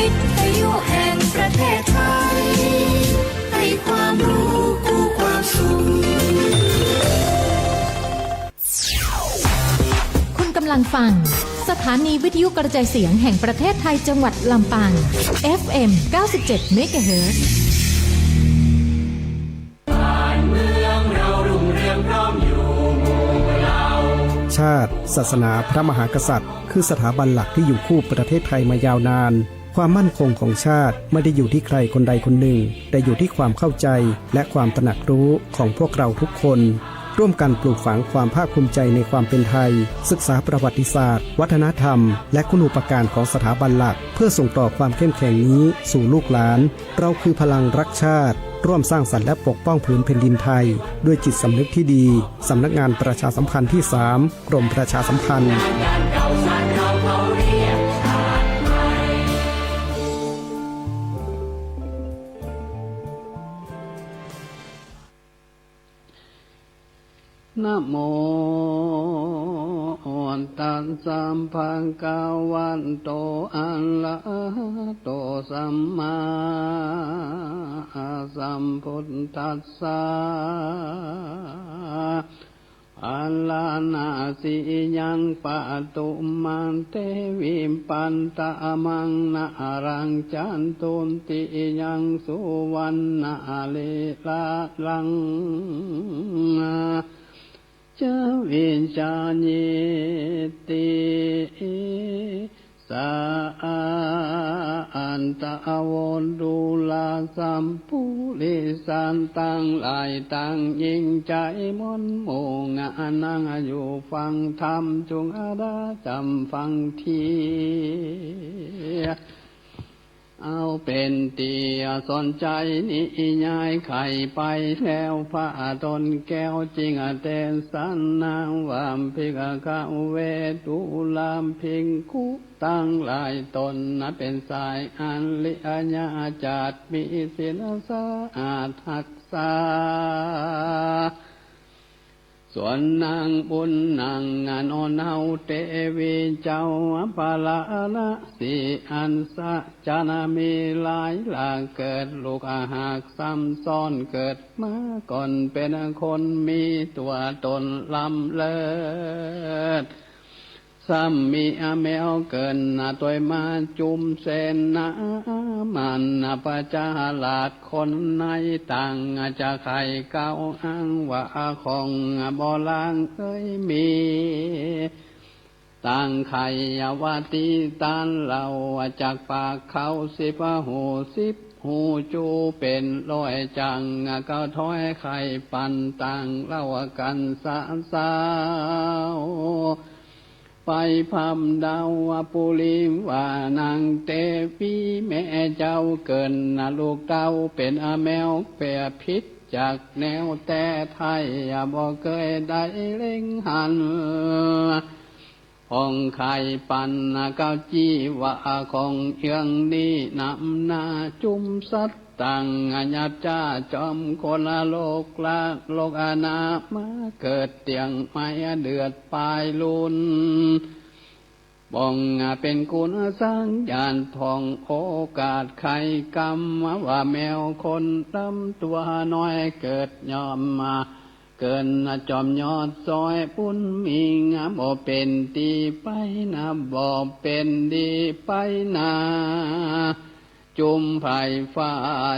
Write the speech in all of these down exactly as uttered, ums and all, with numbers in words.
วิทยุแห่งประเทศไทย ให้ความรู้คู่ความสุข คุณกำลังฟัง สถานีวิทยุกระจายเสียงแห่งประเทศไทย จังหวัดลำปาง เอฟเอ็ม เก้าสิบเจ็ด เมกะเฮิรตซ์ ชาติ ศาสนา พระมหากษัตริย์ คือสถาบันหลักที่อยู่คู่ประเทศไทยมายาวนาน ความมั่นคงของชาติไม่ได้อยู่ที่ใครคนใดคนหนึ่ง แต่อยู่ที่ความเข้าใจและความตระหนักรู้ของพวกเราทุกคน ร่วมกันปลูกฝังความภาคภูมิใจในความเป็นไทย ศึกษาประวัติศาสตร์ วัฒนธรรม และคุณูปการของสถาบันหลัก เพื่อส่งต่อความเข้มแข็งนี้สู่ลูกหลาน เราคือพลังรักชาติ ร่วมสร้างสรรค์และปกป้องผืนแผ่นดินไทย ด้วยจิตสำนึกที่ดี สำนักงานประชาสัมพันธ์ที่สาม กรมประชาสัมพันธ์ นะโม ตัสสะ ภะคะวะโต อะระหะโต สัมมาสัมพุทธัสสะ พาราณสียัง ปะทุมะเตวิ ปัตตะมัง นะรัง จันตุติยัง สุวัณณะเรระรัง จะวิชายิตติ สาอันตะโว ดูราสัปปุริสะ ตังหลายตังยิ่งใจ๋มนหมู่ อานังอยู่ฟังธรรม จุ่งอาดาจ๋ำฟังเตีย เอาเป๋นตี้สนใจ๋นิยาย ใค่ไปแล้ว พระดลแก้วจึงเตสนาว่า ภิกขเว ดูราภิกขุตังหลายต๋น เป๋นสายอริยะ จักมีศีลสะอาดหักษา ส่วนนางบุญนางอนเฮาเตวีเจ้า พาราณสีอันสะ จันมีหลายหลาก เกิดลูกหากซ้ำซ้อน เกิดมาก่อนเป๋นคน มีตั๋วต๋นล้ำเลิศ ซ้ำมีแมวเกิ๋นตวยมาจุมเสนา มานพเจ้าราชคนไหน ต่างจะใค่กล่าวอ้างว่า ของบ่ลางเอยมี ต่างใค่ว่าตี้ต้านเล่า จากปากเขาสิบหูสิบหู จู๋เป๋นร้อยจัง ก็ถ้อยใค่ปันต่างเล่ากั๋นสะสาว ไปพร่ำดาวปุรีว่านางเตวีแม่เจ้า เกิ๋นลูกเต้าเป๋นแมว แป๋ผิดจากแนวแต๊ไท้ บ่เกยได้เล็งหัน ผ่องใค่ปันเก้าจี้ว่า ของเอื้องนี้นำหน้าจุมสัตว์ ต่างหยาบจ๊าจ๋อมคนโลกละโลกนา มาเกิดเตี้ยงไม้เดือดปายลุน บ่งเป๋นกุณสังญาณ ผ่องโอกาสใค่กำ ว่าแมวคนลำตั๋วน้อย เกิดย่อมมา เกิ๋นจ๋อมยอดซอยปุ้นมิง บ่เป๋นตี้ไปนา บ่เป๋นตี้ไปนา จุมไพร่ฟ้า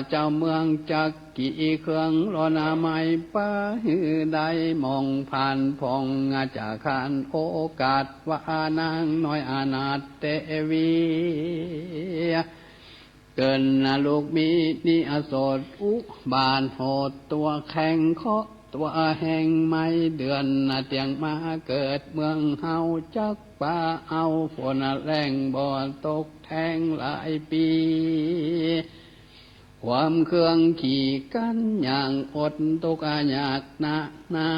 เจ้าเมืองจักกี่เครื่อง ร้อนไม้ป้าหื้อได้มองผ่าน ผ่องจะขานโอกาสว่านางน้อยอนาถเตวี เกิ๋นลูกมีนิสสดอุบาทโหด ตั๋วแข็งเคาะตั๋วแห้ง ไม้เดือนเตี้ยงมาเกิดเมืองเฮา จักปาเอาฝนแล้งบ่ตกแท้งหลายปี๋ ความเครื่องขี่กั๋นอย่างอดทุกข์ยากหนักหนา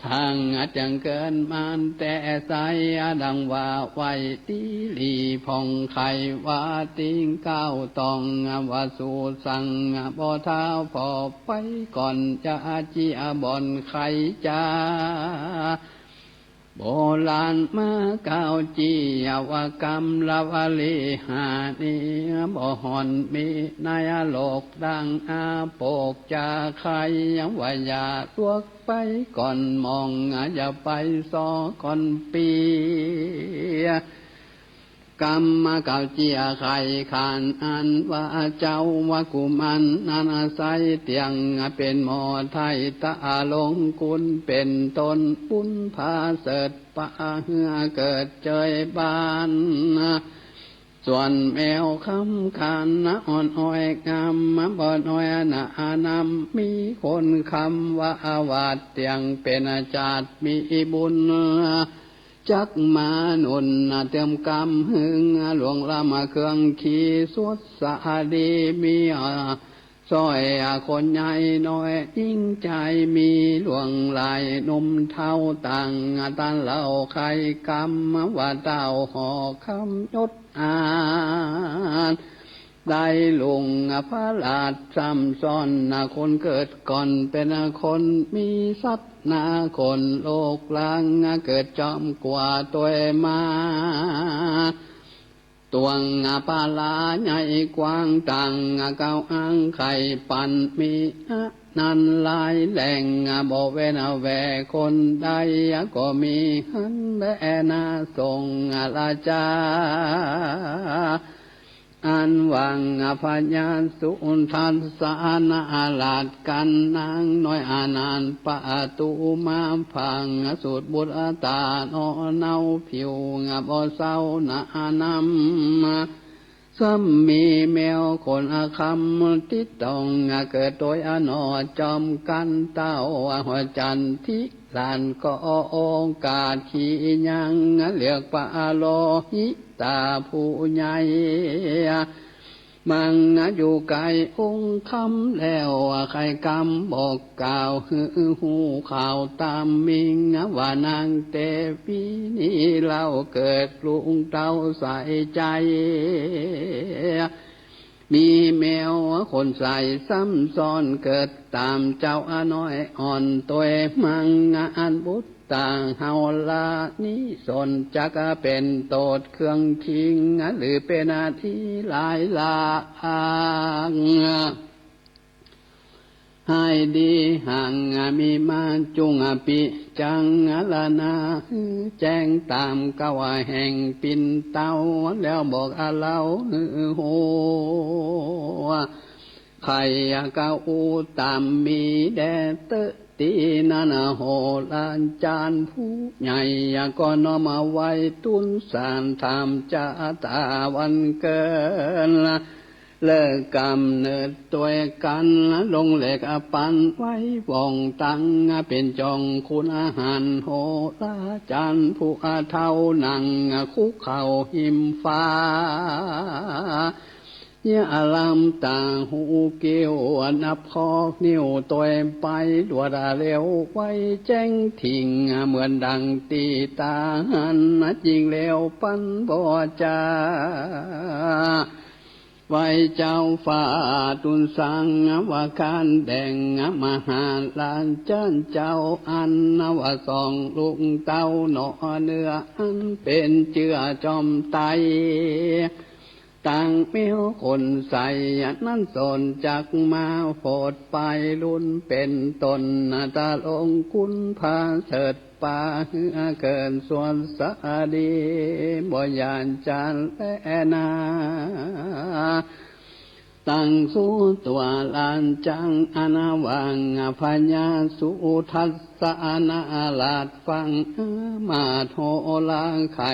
ทางอาจจังเกินมานแต่ใส ดังว่าไว้ตี้หลีผ่องใค่ว่า ติ่งเกล้าต้องว่าสู่สั่งบ่ท้าว ผ่อไปก่อนจะอาจีบ่อนใค่จะ โบราณมาเก่าเจียว่ากำละวลีห้านี้ บ่ห่อนมีในโลกดังอาโปกจาใค่ ว่าอย่าลวกไปก่อนหม่อง อย่าไปซอก่อนเปีย กำมาเก่าเจียใค่ขานอันว่าเจ้าว่ากุมารนั้นใสเตี้ยง เป๋นหมอไถ่ตะลงกุลเป๋นต้น บุญผาเสริฐปาเฮือเกิดเจยบ้าน ส่วนแมวคำขานอ่อนอ้อยงาม บ่น้อยหนานำ มีคนคำว่าอาวัตเตี้ยง เป๋นจาติมีบุญ จักมาหนุนเติมกำหึง หลวงล้ำเครื่องขี่สดสะดี มีสร้อยคนใหญ่น้อยยิ่งใจ๋ มีหลวงหลายหนุ่มเฒ่าต่างต้านเล่าใค่กำว่าเต้าหอคำยศ อาจได้ลุงพระราชซ้ำซ้อน คนเกิดก่อนเป๋นคนมีทรัพย์นา คนโลกลางเกิดจอมกว่าตวยมา ตวงปาลาใหญ่กว้างต่าง เก้าอ้างไข่ปันมี นั้นหลายแหล่ง บ่เว้นแว่คนใด ก็มีหั้นแลนา ทรงราชา อันหว่างพญาสุทัสสนราช กันนางน้อยอานานประตูมา พังสูตรบุตรตาหนอเนาผิว บ่เศร้าหนานำ ซ้ำมีแมวคนคำติดต้อง เกิดตวยหนอจอมกันเต้า หัวจันทร์ทิราชก็โอกาสขี่ยัง เรียกปะโลหิตาผู้ใหญ่ มังอยู่ใก้องค์คำแล้ว ใค่กำบอกกล่าวหื้อฮู้ข่าวตามมิง ว่านางเตวีนี้เล่าเกิดลุงเต้าใส่ใจ๋ มีแมวคนใส่ซ้ำซ้อน เกิดตามเจ้าน้อยอ่อนตวยมัง อันบุตรต่างเฮาลานี้สนจักเป๋นโตษเครื่องคิง หรือเป๋นอันที่หลายหลาง ให้ดีห่างมีมาจุงปิจังละนา แจ้งตามเก้าแห่งปิ่นเต้า แล้วบอกเล่าหื้อฮู้ ใค่กะอู้ตามมีแด่เต๊อะ ตี้นั้นโหราจารย์ผู้ใหญ่ ก็น้อมไหว้ตูนสารถามจาตาวันเกิด เลิกกำเนิดตวยกั๋น ลงเหล็กปันไว้ว่องตัง เป๋นจองคุณอาหาร โหราจารย์ผู้เฒ่านั่งคุกเข่าหิมฟ้า เยียะลำต๋าหูเกี้ยว นับคอกนิ้วตวยไป รวดเร็วไวแจ้งถิง เหมือนดังตี้ต๋าหัน จริงแล้วปันบ่จา ไหว้เจ้าฟ้าตูนสัง ว่าคานแดง มหาราชเจ้าอัน ว่าสองลุงเต้าหนอ เนื้ออันเป๋นเจื้อจอมไต ตังแมวคนใส่นั้นสนจักมาโผดไปลุนเป๋นต้น ตะลงกุลผาเสริฐปาเฮือเกิดสวดสะดี บ่หย่านจาแลนา ตังสู้ตั๋วลานจัง อันหว่างพญาสุทัสสนราชฟัง มาโทราไข่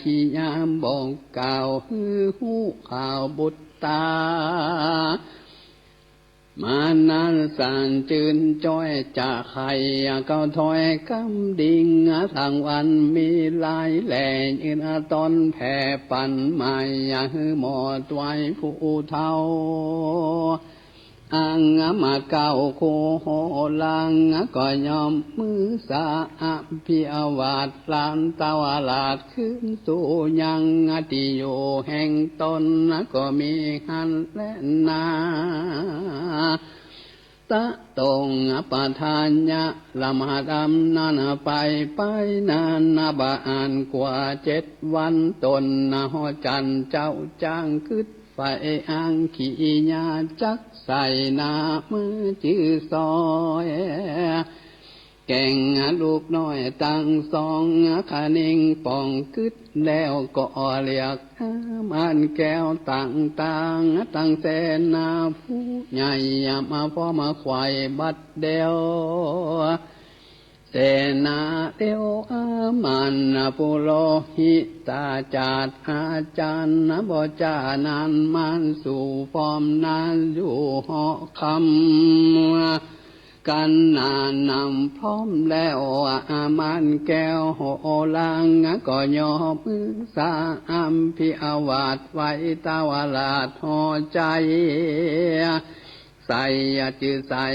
ขี้ยามบอกกล่าว หื้อฮู้ข่าวบุตรต๋า มานั้นสารจืนจ้อยจะไข่ เก้าถ้อยกำดิ่ง ทางวันมีหลายแหล่ ยืนต้อนแผ่ปันมา หื้อหมอตวยผู้เฒ่า อังมาเก้าคู่โหรา ก็ยอมมือสาอภิวาท หลานเต้าราชคืนสู่ยัง ตี้อยู่แห่งตน ก็มีหั้นแลนา ตะตงปะทานยะ ลำดับนั้นไป ไปนั้นบ่อั้นกว่าเจ็ดวัน ตนหอจันทร์เจ้าจ้างกึ๊ด ไฟอังคียาจักใส่หน้ามือจื้อซอย แก่งลูกน้อยตังสอง คะนิงป้องกึ๊ด แล้วก็เรียกม่านแก้วต่างๆ ตังเสนาผู้ใหญ่มาพร้อมมาไขว่บัดเดียว เสนาเดียวม่านปุโรหิตาจารย์อาจารย์บ่จ้านั้นม่านสู่พร้อมนั้นอยู่หอคำ กันนานนำพร้อมแล้ว ม่านแก้วโหราก็ยกมือสาอภิวาทไหว้ตวาดหอใจ ใส่จื้อใส่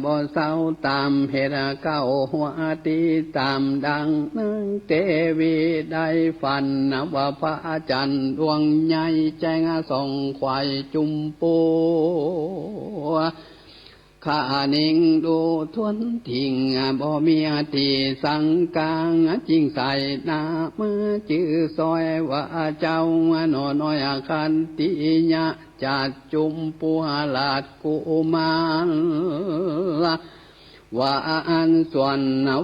บ่เศร้า ต๋ามเหตุเก้าหัวตี้ ต๋ามดังนางเตวีได้ฝันว่าพระจันทร์ดวงใหญ่แจ้งส่องไขว่จุมปู คะนิงดูถ้วนทิ้ง บ่มีตี้สังกาง จึงใส่หน้ามือจื้อซอยว่า เจ้าหนอน้อยขันติยะ จักจุมปูราชกุมาร ว่าอันส่วน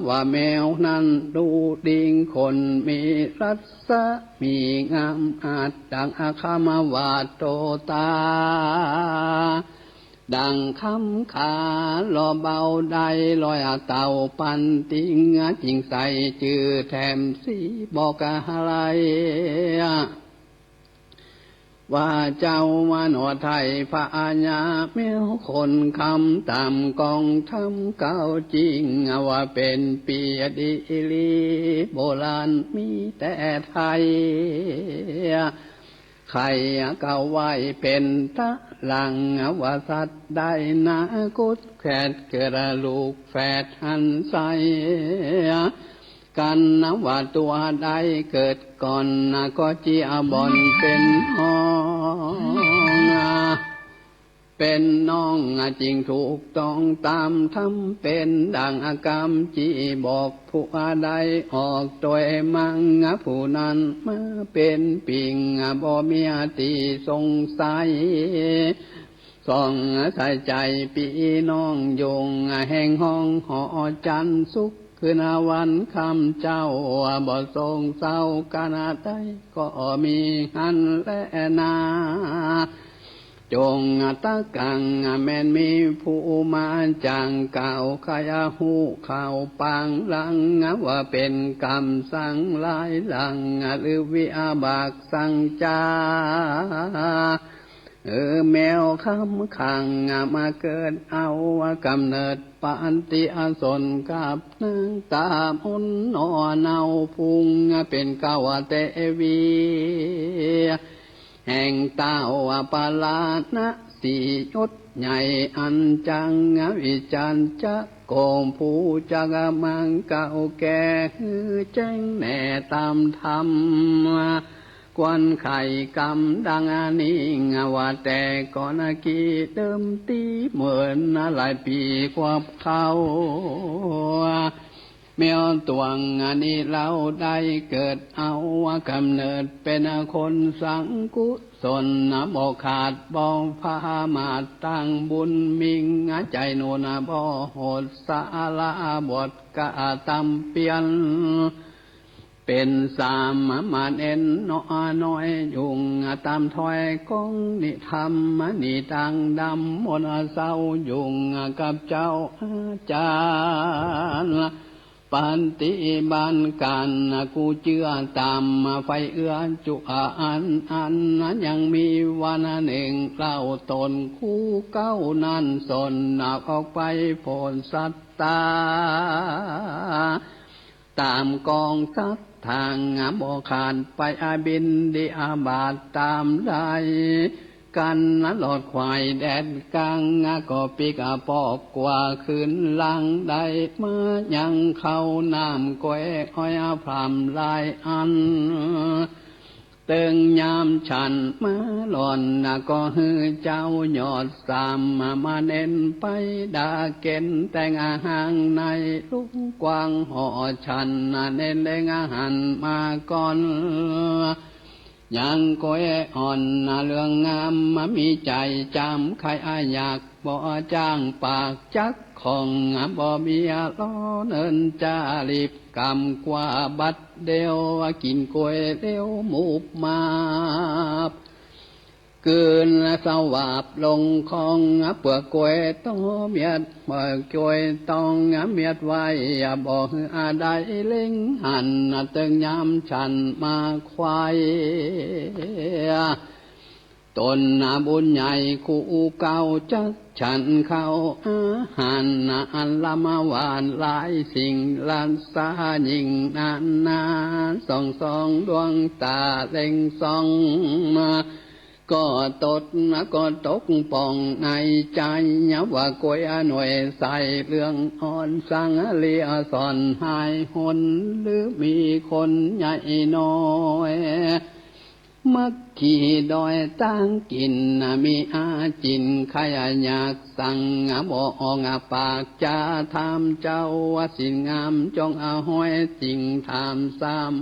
ว่าแมวนั้น ดูดิงขนมีรัศมีงามอาจดังคำว่าโตตา ดังคำขาหล่อเบาได้ลอยเต่าปันติง จึงใส่จื้อแถมสีบอกอะไร ว่าเจ้าหนอไทยพญาแมวขนคำต๋ามกองธรรมเก่าจริง ว่าเป๋นปีดีอีหลี โบราณมีแต่ไทย ใครก็ไหว้เป๋นตะหลัง ว่าสัตว์ได้นาคตแฝดเกิดลูกแฝดหันใส กันว่าตัวใดเกิดก่อน ก็เจียบ่อนเป๋นห้อง เป๋นน้อง จึงถูกต้องต๋ามธรรม เป๋นดังกำจี้บอก ผู้ใดออกตวยมั่ง ผู้นั้นมาเป๋นปิง บ่มีตี้สงสัย ส่องใส่ใจ๋ปี้น้องยุง แห่งห้องหอจันทร์สุข คืนวันค่ำเจ้า บ่ทรงเศร้ากันใด ก็มีหันแลนา จงตะกังแม่นมีผู้มาจางกล่าว ใค่ฮู้ข่าวปางหลัง ว่าเป๋นกรรมสังหลายหลัง หรือวิบากสังจา เออ แมวคำขังมาเกิดเอากำเนิด ปฏิสนธิกับนางตามนหนอเนาพุง เป๋นเก้าเตวี แห่งเต้าปราณสียศใหญ่อันจังวิจารณ์จักโกมผู้จักมังเก่าแก่ หื้อแจ้งแน่ต๋ามธรรม ควรใค่กำดังนี้ ว่าแต่ก่อนกี้เดิมตี้เมินหลายปี๋กว่าเขา แมวตวงนี้เล่าได้เกิดเอากำเนิดเป๋นคนสังกุศล บ่ขาดบ่ประมาทตั้งบุญมิ่ง ใจ๋หนุนบ่หดสละบทกระตำเปียร เป๋นสามเณรหนอน้อยยุง ต๋ามถ้อยของนิธรรมนี้ ตั้งดำมนต์เศร้ายุงกับเจ้าอาจารย์ ปฏิบัติก๋านกู้เจื้อต๋ามไฟเอื้อจุอันอัน ยังมีวันนึ่งเล่าต๋นคู่เก่านั้นสนออกไปโผนสัตตา ต๋ามกองสัตว์ทางบ่ขาดไปอบิณฑบาตต๋ามใด กันหลอดไขว่แดดกลาง ก็ปิ๊กปอกกว่าคืนหลังได้ มายังเข้าน้ำแกว่อ้อยพร่ำหลายอัน เติงยามฉันมาล่อนนะ ก็หื้อเจ้ายอดสามมาเณรไปดาเก๋ณฑ์ แต่งอาหารในลุกกว้างห่อฉันนะ เณรเล็งอาหารมาก่อน ยังก๋วยอ่อนนะ เหลืองงามมามีใจ๋จำ ใค่อาอยากบ่จ้างปากจักของ บ่เบียรอเนินจา รีบกำกว่าบัดเดี๋ยว กิ๋นก๋วยเตี๋ยวหมูบมาบ กืนสวาบลงคอง เปื้อก๋วยต้องเมียด เปื้อก๋วยต้องเมียดไว้ บ่หื้ออาได้เล็งหัน เติงยามฉันมาไขว่ ต๋นนาบุญใหญ่คู่เก่า จักฉันเข้าอาหารนะ อันละมาหวานหลายสิ่ง รัสยิ่งนานา ส่องสองดวงต๋าเล็งส่องมา ก็ตดนะ ก็ตกป่องในใจ๋ ว่าก๋วยหน่วยใสเหลืองอ่อน สังลิสอนหายหน หรือมีคนใหญ่น้อย มักขี่ดอยตางกิ๋นนะ มีอาจิ๋นใค่อยากสั่ง บ่ออกปากจ๋าถามเจ้า ว่าศีลงามจงเอาห้อย จึงถามสาม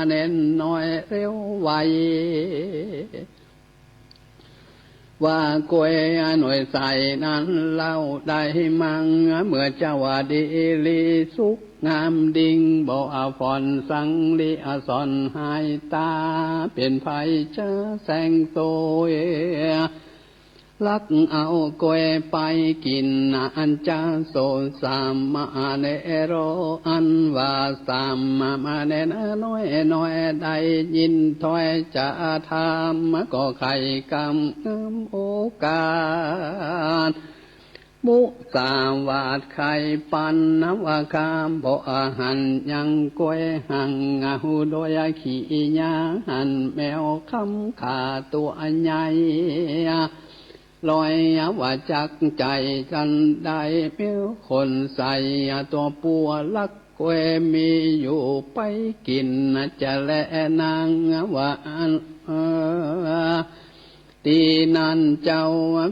เณรน้อยเร็วไว ว่าก๋วยหน่วยใสนั้นเล่าได้มั่ง เมื่อเจ้าว่าดีหลีสุกงามดิ่ง บ่เอาผ่อนสังลิสอนหายต๋า เป๋นภัยจะแสงโตย ลักเอาก๋วยไปกิ๋นนะ อันจะโสสามเณโร อันว่าสามเณรน้อยน้อย ได้ยินถ้อยจะถาม ก็ใค่กำงามโอกาส มุสาวาทใค่ปันนะ ว่าข้าบ่หันยังก๋วยหัง หูโดยขี้ยาหันแมวคำขาตั๋วใหญ่ ลอยว่าจักใจ๋จันใด แมวคนใสตั๋วปัวลักก๋วยมีอยู่ไปกิ๋นนะ จะแลนางว่าอัน ตี้นั้นเจ้า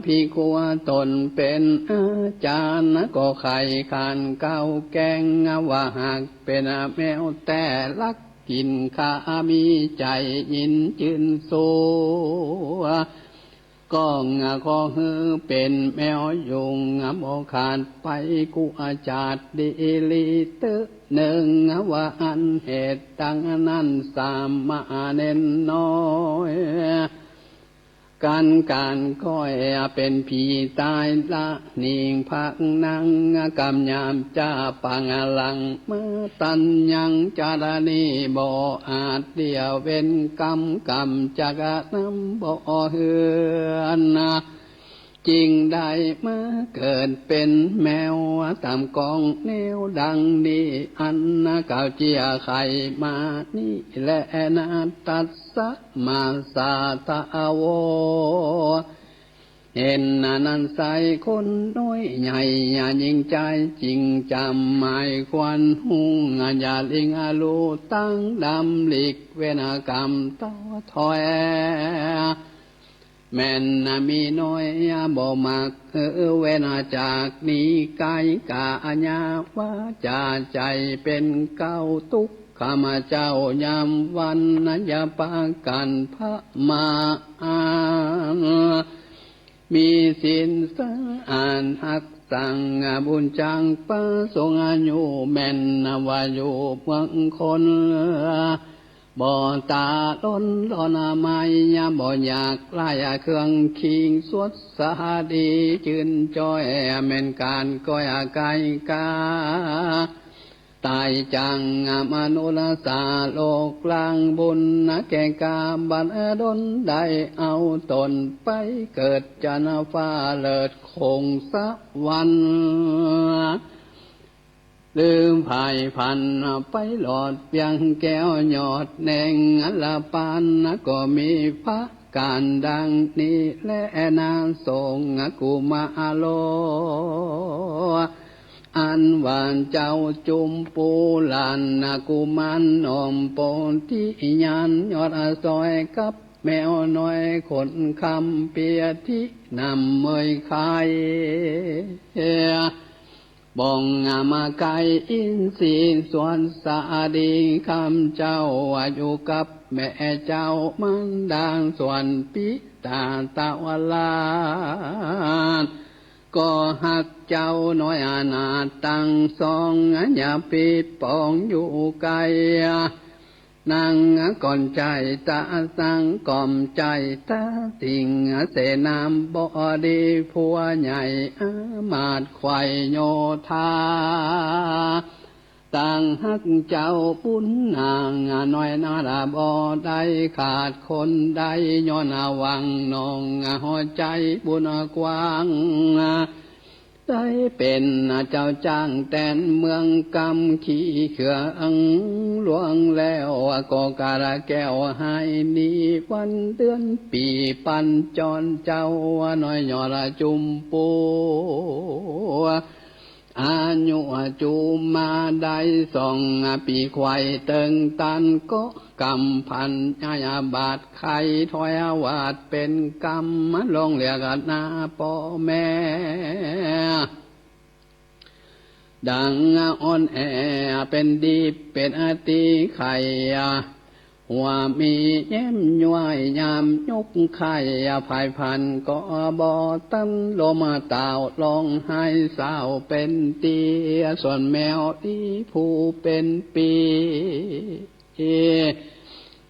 ภิกขุต๋นเป๋นอาจ๋ารย์ ก็ใค่ขานเกล้าแกล้ง ว่าหากเป๋นแมวแต๊ลักกิ๋นข้า มีใจ๋ยินจื้นสู้ ก็ขอหื้อเป๋นแมวยุง บ่ขาดไปกู้อาจาดดีหลีเต๊อะเนิง ว่าอันเหตุดังนั้น สามเณรน้อย กันก๋านก้อยเป๋นผีต๋ายละหนิง พักนั่งกำยามจะปังหลัง มาตันยังจารณี บ่อาจเดี่ยวเว้นกำ กำจักนำบ่เฮือน จึงได้มาเกิดเป๋นแมวต๋ามกองแนวดังนี้ อันเกล้าเจียไขมานี้แลนา ตัสสะมาสาทะโว เห็นนั้นไซร้คนน้อยใหญ่ หญิงจายจริงจ๋ำ หมายขวัญหุง อย่าหลิ้งอลูตังดำ หลีกเว้นกำต่อถ้อย แม่นมีน้อยบ่มัก เออ เว้นจากนี้ไกล ก๋ายาจาใจ๋เป๋นเกล้าตุ๊กข์ ข้ามาเจ้ายามวัน อย่าปากั๋นประมาท มีศีลสะอาดฮักษาบุญจักประสงค์อายุ แม่นว่าอยู่เมืองคน บ่ต๋าล้นร้อนไหม้ บ่อยากไร้เครื่องคิง สวัสดีจื้นจ้อย แม่นก๋านก้อยไกลกา ต๋ายจังมนุษย์สาโลก ล้างบุญแก่กาบัดดล ได้เอาต๋นไปเกิดจันฟ้าเลิศคงสวรรค์ ลืมผายผันไปหลอดเวียงแก้วยอดแหน่ง อัลปานก็มีประก๋านดังนี้แลนา สงฆ์กุมาโล อันว่าเจ้าจุมปูหลานกุมารหนุ่มโปธิญาณ ยอดสอยกับแมวน้อยขนคำเปียที่นำเมยไข่ บ่งมาไกลอินทรีย์สวดสาดี คำเจ้าว่าอยู่กับแม่เจ้ามารดาส่วนปิตาตาวราช ก็ฮักเจ้าน้อยอนาถตังสอง อย่าปิดปองอยู่ไกล นางก่อนใจตาสังก่อมใจตาติ่ง เสนามบดีผัวใหญ่อามาตย์ไขว่โยธา ต่างฮักเจ้าบุญนางน้อยนาถบ่ได้ขาดคนใด ย้อนหวังน้องหัวใจบุญกว้าง ได้เป๋นเจ้าจ้างแตนเมืองกำขี่เขื่องหลวงแล้ว ก็กาละแก้วหายหนีวันเดือนปีปันจรเจ้าน้อยยอดจุมปู อายุจุมมาได้สองปีไขว่เติงตัน ก็กำพันยาบาดไข้ถอยวาดเป๋นกำลงเรียกหน้าป้อแม่ ดังอ่อนแอเป๋นดิบเป๋นอติไข่ หัวมีเย้มย้อยยามยกไข่ ผายพันก็บ่ตันลมต่าวร้องไห้สาวเป๋นเตี้ย ส่วนแมวตี้ผู้เป๋นปี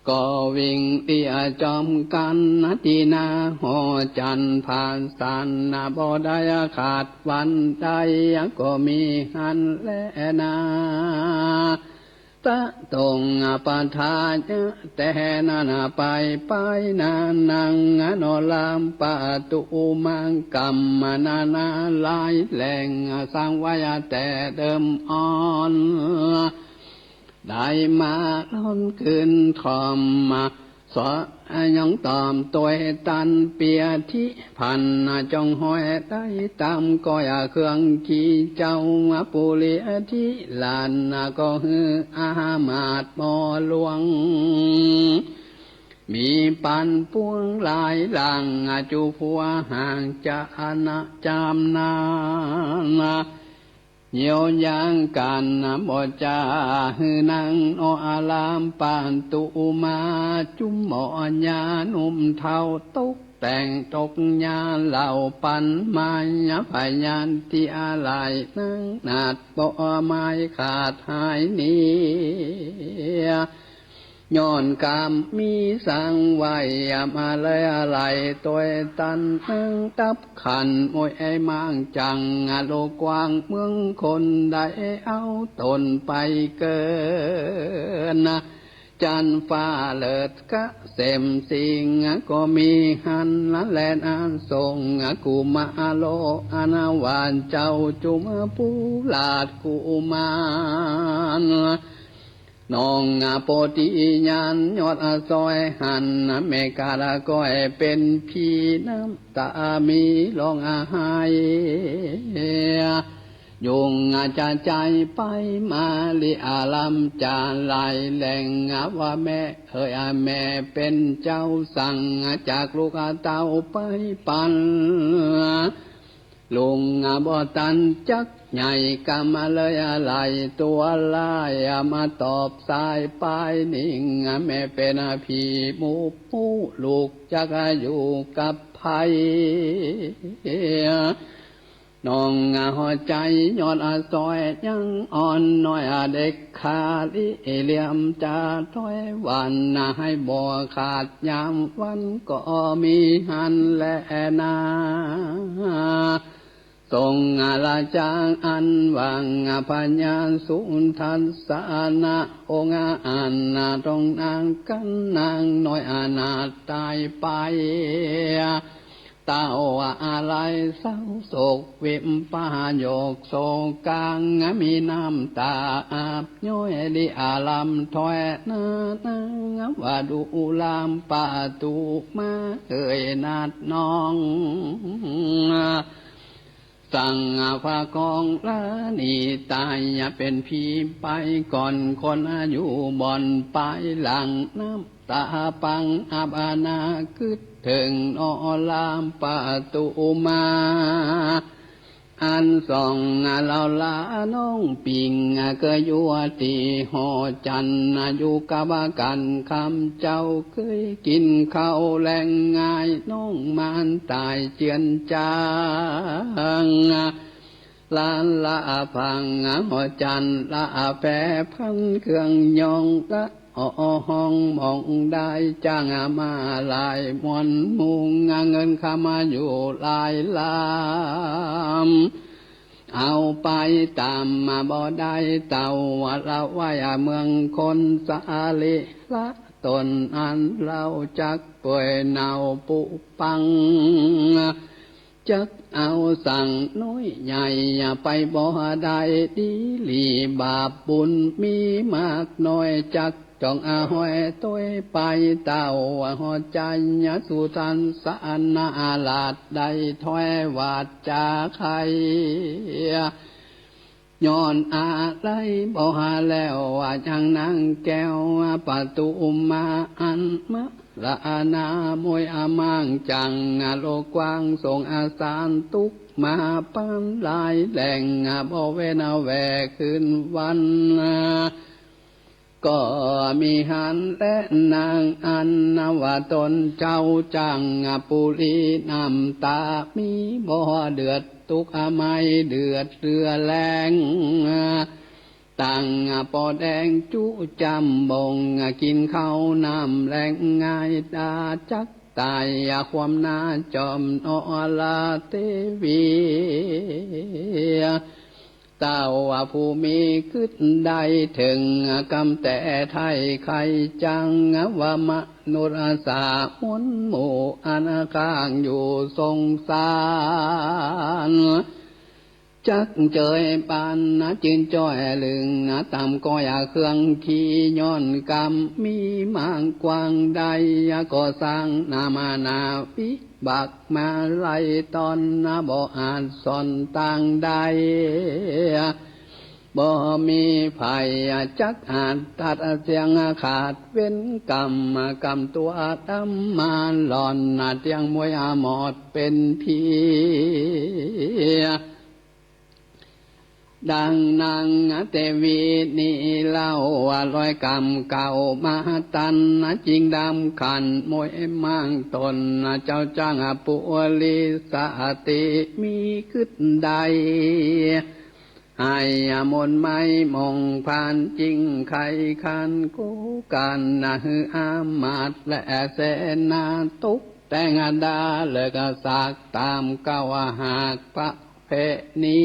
ก็วิ่งเตี้ยจอมกั๋นตี้หน้าหอจันทร์ ผ่านสันบ่ได้ขาดวันใด ก็มีหั้นแลนา ตะตงปะทายะ แต่นั้นไปไปนานนังนอลามปะตุมัง กำนานาหลายแหล่งสร้างไว้แต่เดิมอ่อน ได้มาล้นคืนถ่อมมา สอยังตอบตวยตันเปียที่พัน จงห้อยได้ต๋ามก้อยเครื่องขี่เจ้า ปุริที่หลานก็หื้ออามาตย์หมอหลวง มีปันปวงหลายหลัง จูผัวห่างจะอนะจามนา เยียวยางกั๋นบ่จา หื้อนั่งนอลามปะตุมา จุมหมอญาหนุ่มเฒ่าตกแต่งตกญาเหล่าปันมายาพยานตี้อาลัย นั่งนาถบ่ไม้ขาดหายหนี ย้อนกรรมมีสังไว้ มาเลยอาลัยตวยตัน นั่งตับขันมวยไอ้มางจัง โลกกว้างเมืองคนได้เอาต๋นไปเกิน จันทร์ฟ้าเลิศเกษมสิงห์ ก็มีหั้นแลนา ส่งกุมารโลอันว่าเจ้าจุมปูราชกุมาร น้องโปธิญาณยอดสอยหั้น แม่กาละก้อยเป๋นผีน้ำต๋ามีร้องไห้ ยุงจะใจ๋ไปมาลิอาลัมจะหลายแหล่ง ว่าแม่เอ๋ยแม่เป๋นเจ้าสั่ง จากลูกเต้าไปปัน ลุงบ่ตันจักใหญ่กำเลยอาลัยตวยลาย มาตอบสายปายนิ่ง แม่เป๋นผีหมู่ผู้ลูกจักอยู่กับใผ น้องหัวใจ๋ยอดสอยยังอ่อนน้อย เด็กขาลิเหลี่ยมจะถอยวัน ให้บ่ขาดยามวันก็มีหั้นแลนา ส่งราชาอันว่างพญาสุทัศนะ องค์อันตรงนางกันนางน้อยอนาถต๋ายไป เต้าอาลัยเศร้าโศกวิปโยคโศกกัง มีน้ำต๋าอาบย้อยลิอาลัมถอยหน้านัง ว่าดูลามปะตุมาเอ๋ยนาถน้อง สังพระของราณีต๋ายเป๋นผีไปก่อนคน อยู่บ่อนปายหลังน้ำต๋าปัง อับอนาคตเถิงนอรามประตูมา อันสองลาวลาน้องปิ่ง เกยอยู่ตี้หอจันทน์ อยู่กับกั๋นคำเจ้า เกยกิ๋นข้าวแลงง่าย น้องมานต๋ายเจือนจาง ลาละพังหอจันทน์ ละแปพันเครื่องยอง ละอ้อห้องมองได้ จ้างมาหลายมวลหมู่ เงินคำอยู่หลายล้าน เอาไปต๋ามมาบ่ได้ เต้าละไว้เมืองคน สรีระต๋นอันเล่าจักเปื่อยเน่าผุปัง จักเอาสังน้อยใหญ่ไปบ่ได้ ดีหลีบาปบุญมีมากน้อย จักจ้องเอาห้อยตวยไป เต้าหอจันทน์สุทัศนราช ได้ถ้อยวาจาใค่ ย้อนอะไรบ่แล้ว ว่าจั้งนางแก้วประตูมา อันมรณาม้วยอมางจัง โลกกว้างสงสารตุ๊กข์มาปานหลายแหล่ง บ่เว้นแวกคืนวัน ก็มีหั้นแลนางอันว่าต๋นเจ้าจั้งปุรีน้ำต๋า มีบ่เดือดตุ๊กข์ไม่เดือดเรือแรง ตั้งป้อแดงจุ๊จ๋ำบ่ง กิ๋นข้าวน้ำแลงง่าย ต๋าจักต๋ายความหน้าจอมนอราเตวี เต้าผู้มีกึ๊ดได้เถิง กำแต่ไถ่ไขจัง ว่ามนุษย์สามัญหมู่ อันค้างอยู่สงสาร จักเจยปานจื้นจ้อยลึง ต๋ามก้อยเครื่องขี่ ย้อนกำมีมากกว้างได้ ก็สร้างนามานาวิบากมาหลายต๋อน บ่อาจซ่อนตางได้ บ่มีใผจักอาจตัดเสี้ยงขาด เว้นกำ กำตั๋วดำมาหล่อน เตี้ยงม้วยหมอดเป๋นผี ดังนางเตวีนี้เล่า ว่าลอยกำเก่ามาตัน จึงดำขันม้วยมางต๋น เจ้าจั้งปุริสติมีกึ๊ดได้ ให้มนต์ไม้มงผ่าน จึงไขขันกู้กั๋น หื้ออามาตย์และเสนา ตกแต่งดาเลิกสาก ต๋ามเก้าหากประเพณี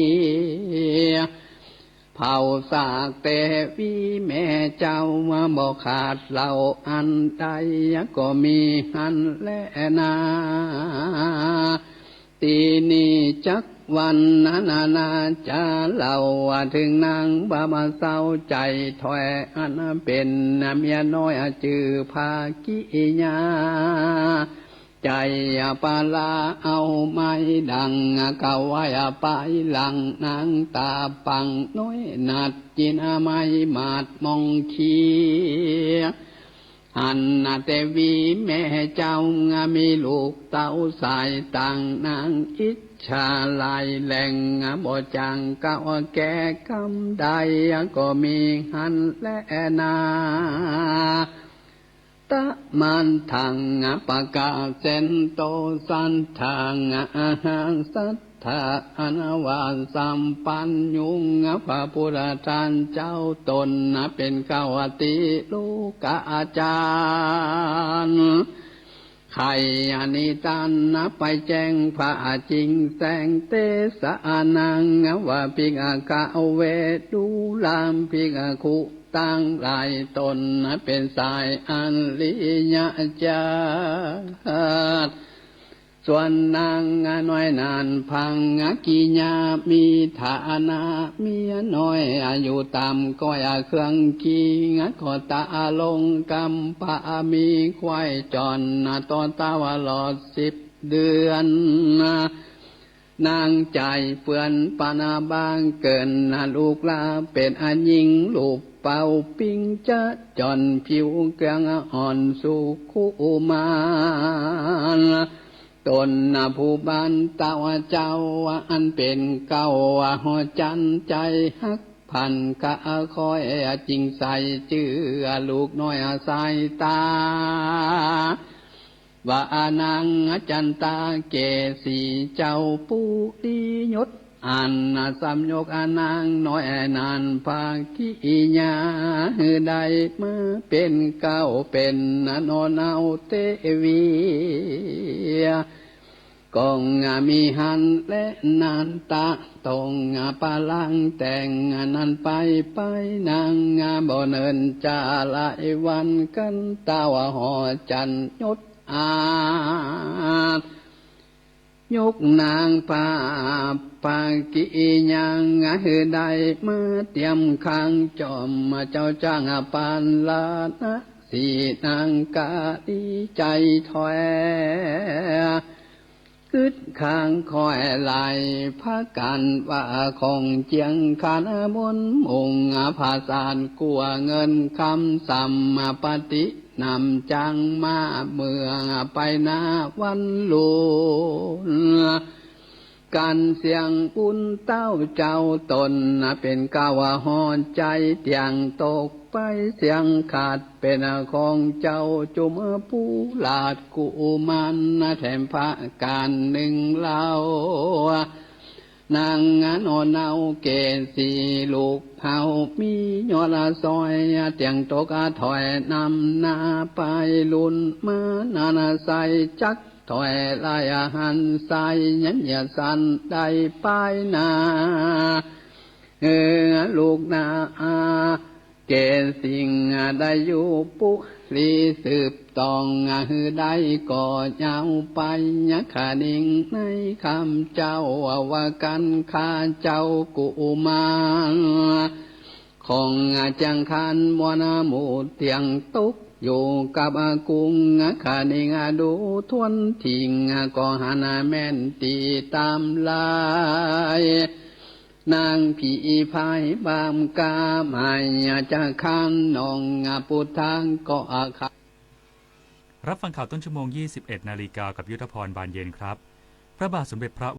เผาสากเตวีแม่เจ้า บ่ขาดเหล่าอันใด ก็มีหั้นแลนา ตี้นี้จักวันนานาจาเล่า เถิงนางบ่มาเศร้าใจ๋ถ้อย อันเป๋นเมียน้อยจื้อภากิยา ใจ๋ปลาเอาไม้ดัง กะไหว้ไปหลังนางต๋าปังน้อย หนัดกิ๋นไม้หมาดมองเขีย หันนาเตวีแม่เจ้า มีลูกเต้าสายต่างนาง อิจฉาหลายแหล่ง บ่จั้งเก้าแก่กำใด ก็มีหั้นแลนา ตะมันทังปะกาเสนโต สัตถาอาหารสัตถา อันว่าสัมปัญญู พระพุทธท่านเจ้าต๋นเป๋นเก้าติโลกาจารย์ ใค่อนิทานไปแจ้งพระจริงแสง เตสะนังว่าภิกขเว ดูราภิกขุตังหลายต๋น เป๋นสายอริยเจ้า ส่วนนางน้อยนั้นพังกิยา มีฐานะเมียน้อย อยู่ต๋ามก้อยเครื่องขี่ ก็ตะลงกำพร้า มีควายจรต่อต๋าวลอดสิบเดือน นางใจ๋เปื้อนปานบางเกิ๋น ลูกหลาเป๋นหญิงรูปเป๋าปิ๊งจะจ่อน ผิวเกลืองอ่อนสุขุมาน ต๋นผู้บานเต้าเจ้า อันเป๋นเก๊าหอจั๋น ใจ๋ฮักพันกะคอย จึงใส่จื้อลูกน้อยสายต๋า ว่านางจั๋นตาเกศรี เจ้าปุริยศ อันสำยกนางน้อยนั้น ภากิยาหื้อได้มาเป๋นเก๊า เป๋นหน่อเนาเตวี ก็มีหั้นแลนันตะ ต้องปะล้างแต่งนั้นไป ไปนางบ่เนิ่นจาหลายวัน กั๋นเต้าหอจั๋นยศ อาสยกนางภาพภากิยัง หื้อได้มาเตียมข้าง จ่อมเจ้าจ้างปานลานะ สีนางกาลีใจ๋ถ้อย กึ๊ดข้างคอยหลายพากั๋น ว่าของเจียงขันมนต์มุ่งผสาน กั๋วเงินคำสำปฏินำ จังมาเมืองไปนาวันลุน กั๋นเสี้ยงบุญเต้าเจ้า ต๋นเป๋นเก๊าหอใจ๋ เตี้ยงตกไปเสี้ยงขาด เป๋นของเจ้าจุมผู้หลาดกุมาร แถมพระกั๋นนึ่งเล่า นางหน่อเนาเกศรี ลูกเฮามียอดสอย เตี้ยงตกถอยนำหน้าไป ลุนมานานาไซจัก ถ้อยลายหันสาย ยันยาสันได้ปายนา เออ ลูกนา เกศสิงห์ได้อยู่ปุรี สืบต้องหื้อได้ก่อยาวไป ยะคะนิงในคำเจ้า ว่ากั๋นข้าเจ้ากุมาร ของจังขันมวลหมู่เตี้ยงตก อยู่กับกุงคะนิงดูถ้วนถิง ก็หันแม่นตี้ต๋ามลาย นางผีพายบามกา หมายจะข้ามหนองปุทางก็อาคา รับฟังข่าวต้นชั่วโมง ยี่สิบเอ็ดนาฬิกา กับยุทธพร บานเย็นครับ พระบาทสมเด็จพระ